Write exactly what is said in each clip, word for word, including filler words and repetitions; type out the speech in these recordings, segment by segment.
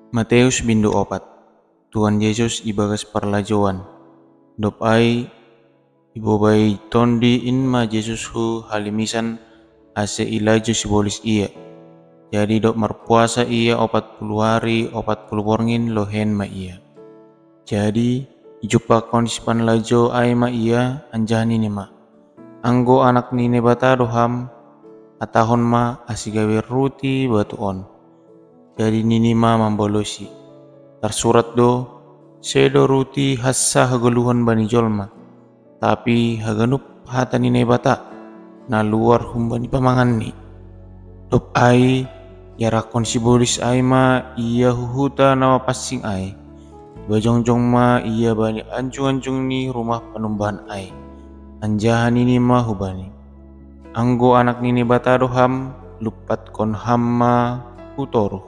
Mateus bindu opat. Tuhan Jesus ibagas parlajoan. Dop ai ibobai tondi in ma Jesus hu halimisan ase ilajo sibolis ia. Jadi dop marpuasa ia opat pulu ari opat pulu borngin lohen ma ia. Jadi ijumpahkon sipanlajo ai ma ia anjaha nini ma, "Anggo Anak ni Naibata do Ham, hatahon ma ase gabe ruti batu on." Jadi nini ma mambalosi, "Tarsurat do, sedo ruti hansa hagoluhon bani jolma, tapi haganup hata ni Naibata, na luar humbani pamanganni." Dop ai iarahkon sibolis ai ma ia hu huta na mapansing ai. Ibajongjong ma ia bani anjung-anjung ni rumah panumbahan ai, anjaha nini ma hubani, "Anggo Anak ni Naibata do Ham, lumpatkon Ham ma hu toruh.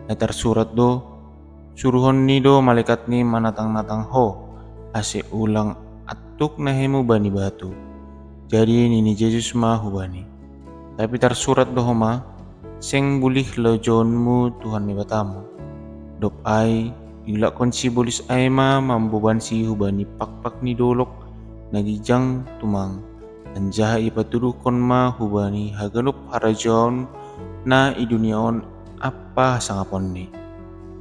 Ai tarsurat do, 'Suruhonni do malaekatni manatang-natang Ho, ase ulang antuk nahemu bani batu.'" Jadi nini Jesus ma hubani, "Tapi tarsurat do homa, 'Seng bulih lojonmu Tuhan Naibatamu.'" Dop ai iulakkon sibolis ai ma mambobansi hubani pakpak ni dolok na ginjang tumang, anjaha ipatuduhkon ma hubani haganup harajaon na i dunia on ampa hasangaponni.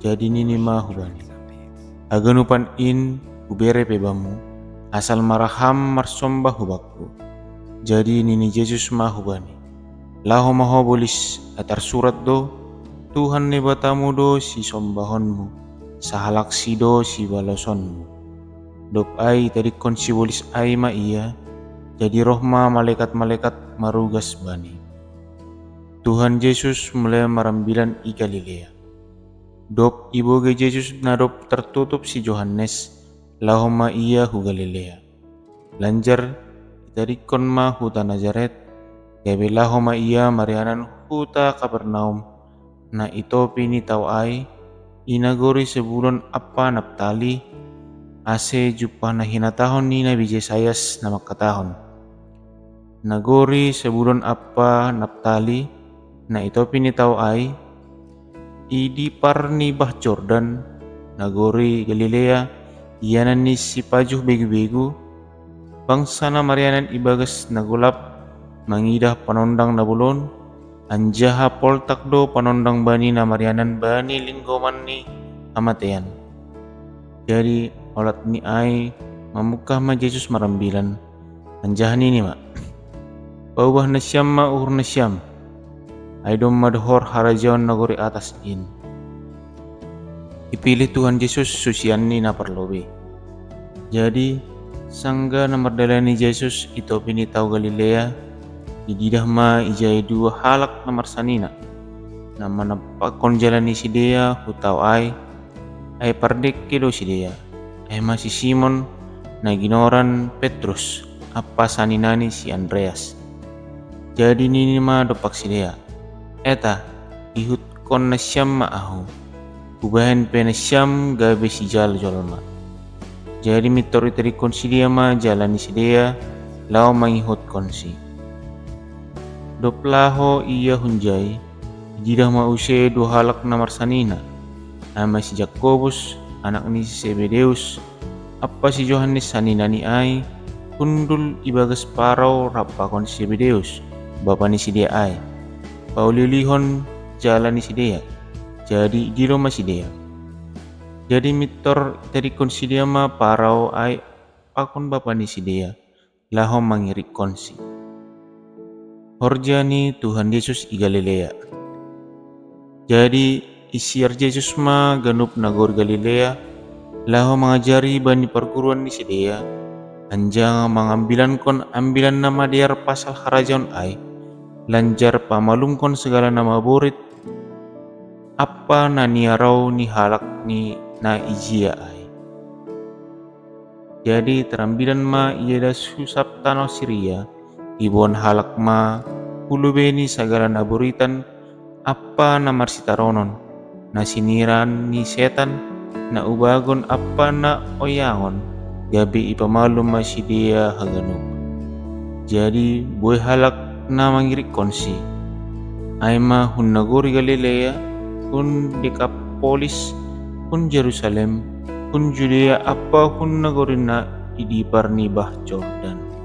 Jadi nini ma hubani, "Haganupan in hubere pe bamu, asal ma ra Ham marsomba hu Bakku." Jadi nini Jesus ma hubani, "Laho ma ho bolis, ai tarsurat do, 'Tuhan Naibatamu do sisombahonmu, sahalaksi do sibalosonmu.'" Dop ai itadingkon sibolis ai ma ia, jadi roh ma malekat-malekat marugas bani. Tuhan Jesus mulai marambilan i Galilea. Dop ibogei Jesus na dob tartutup si Johannes, laho ma ia hu Galilea. Lanjar itadingkon ma huta Nazaret, gabe laho ma ia marianan huta Kapernaum, na i topi ni tao ai, i nagori Sebulon ampa Naptali, ase jumpah na hinatahon ni nabi Jesayas na mangkatahon: Nagori Sebulon ampa Naptali, na i topi ni tao ai, i dipar ni bah Jordan, nagori Galilea, ianan ni sipajuh begu-begu, bangsa na marianan ibagas na golap mangidah panondang na bolon, anjaha poltak do panondang bani na marianan bani linggoman ni hamatean. Jadi olat ni ai mamungkah ma Jesus marambilan, anjaha nini ma: Paubah nasiam ma uhur nasiam, ai domma dohor harajaon nagori atas in. Ipilih Tuhan Jesus susianni na parlobei. Jadi sanggah na mardalani Jesus i topi ni tao Galilea, ididah ma ijai dua halak na marsanina, na manampakkon jala ni sidea hu tao ai, ai pardengke do sidea, ai ma si Simon, na ginoran Petrus, ampa saninani si Andreas. Jadi nini ma dompak sidea: Eta, ihutkon nasiam ma ahu, hubahen pe nasiam gabe sijalo jolma. Jadi mintor itadingkon sidea ma jala ni sidea, laho mangihutkonsi. Dop laho ia hunjai, ididah ma use dua halak na marsanina, ai ma si Jakobus, anak ni si Sebedeus, ampa si Johannes saninani ai, hundul ibagas parau rap pakon si Sebedeus, bapa ni sidea ai, pauli-ulihon jala ni sidea. Jadi idilo ma sidea. Jadi mintor itadingkon sidea ma parau ai pakon bapa ni sidea, laho mangirikkonsi. Horja ni Tuhan Jesus i Galilea. Jadi isiar Jesus ma ganup nagori Galilea, laho mangajari bani parguruan ni sidea, anjaha mangambilankon ambilan na madear pasal harajaon ai, lanjar pamalumkon sagala na maborit, ampa na niarau ni halak ni na ijia ai. Jadi tarambilan ma ia das hu sab tanoh Siria, iboan halak ma hu lobei ni sagala na boritan ampa na marsitaronon, na siniran ni setan, na ubagon ampa na oyangon, gabe ipamalum ma sidea haganup. Jadi buei halak na mangirikkonsi, ai ma hun nagori Galilea, hun Dekapolis, hun Jerusalem, hun Judea ampa hun nagorinna di dipar ni bah Jordan.